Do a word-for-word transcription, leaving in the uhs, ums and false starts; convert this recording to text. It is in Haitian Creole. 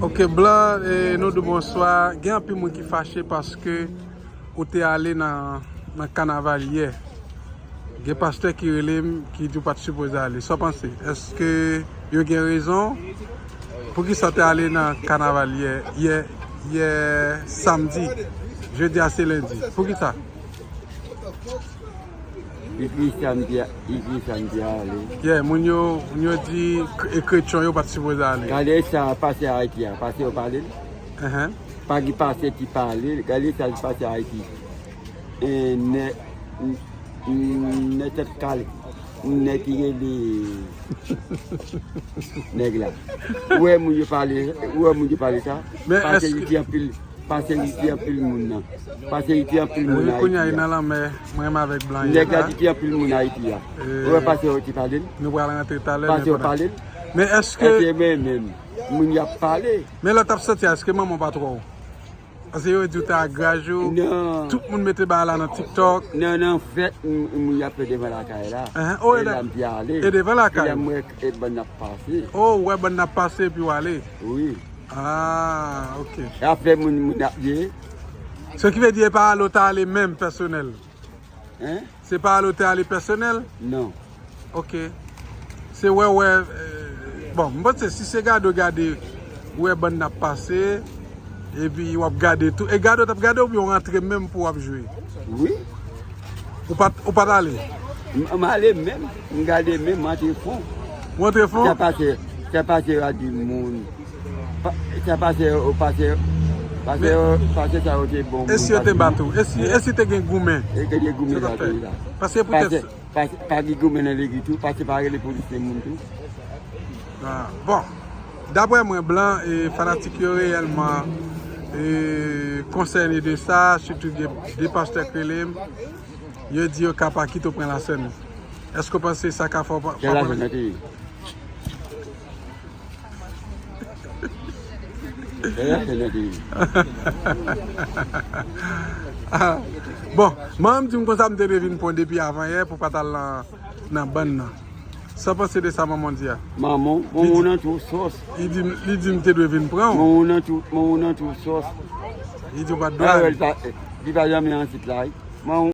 Ok, Blan, eh, nou di w bonswa. Gen anpil moun ki fache paske ou te ale nan, nan kanaval yè. Gen pastè ki rele m, ki di w pa t sipoze ale. Sa w panse? Èske yo gen rezon? Poukisa w te ale nan kanaval yè, yè, yè samdi? Jodi a se lendi. Poukisa? Epi samdi a, epi samdi a ale. Yeah, moun yo, moun yo di k- e kretyon yo pa t sipoze ale. Gade sa pase Ayiti a, pase yo pale l. Ahan. Pa gen pastè ki pale l, gade sa ki pase Ayiti. E nè, n- n- nè tèt kale, nè ki rele nèg la. Ou wè moun yo pale, ou wè moun yo pale sa? Men Pase èske Ayiti anpil. Pase Ayiti anpil moun nan. Pase Ayiti anpil moun Ayiti. Kounye a, nan lanmè, mwen menm avèk blan. Nèg la di ki anpil moun Ayiti a. Ou wè pase yo ki pale l? Nou pral rantre talè. Pase yo pale l? Men èske Èske men menm moun y ap pale? Men lè w t ap soti a, èske manman w pa t wè w? Paske yo di w te a graj ou. Non. Tout moun mete bagay la nan TikTok. Non, nan fèt, m- moun y ap fè devan lakay la. Ahan. Oh, e la m te ale. E devan lakay. E la m wè e bann ap pase. Oh, ou wè bann ap pase epi w ale. Wi. Ah, ok. Afè moun, moun ap ye. Se ki vle di e pa ale w ta ale menm pèsonèl? Hein? Se pa ale w te ale pèsonèl? Non. Ok. Se wè, wè, eh, bon, m panse si se gade w gade, wè bann ap pase, epi w ap gade tou. E gade w t ap gade oubyen w rantre menm pou w ap jwe? Wi. Ou pa t- ou pa t ale? M- m ale menm, m gade menm, m antre fon. Ou antre fon? Sa pase, sa pase yo a di moun. Pa- Sa pase, pase, pase, pase sa yo te bon. E si yo te bat ou? E si, e si te gen goumen? E te gen goumen la. Paske poutèt pa, pa gen goumen nan legliz tou, pase pa rele polis nan moun tou. Ah, bon. Daprè mwen, blan e fanatik yo reyèlman e konsène de sa, sitou de, de pastè k rele m. Yo di yo ka pa kite w pran lasèn. Èske w panse sa ka fè w pa- Kèl lasèn nan te ye? Kèl lasèn nan te ye? Ah, bon, manman m di m konsa m te dwe vin pran w depi avan yè pou w pa t al nan, nan bann nan. Sa w panse de sa manman w di a? Manman, manman w nan twò sòs. Li di, li di m te dwe vin pran w. Manman w nan twò, manman w nan twò sòs. Li di w pa t dwe ale. Li pa janmen ansit la, wi. Manman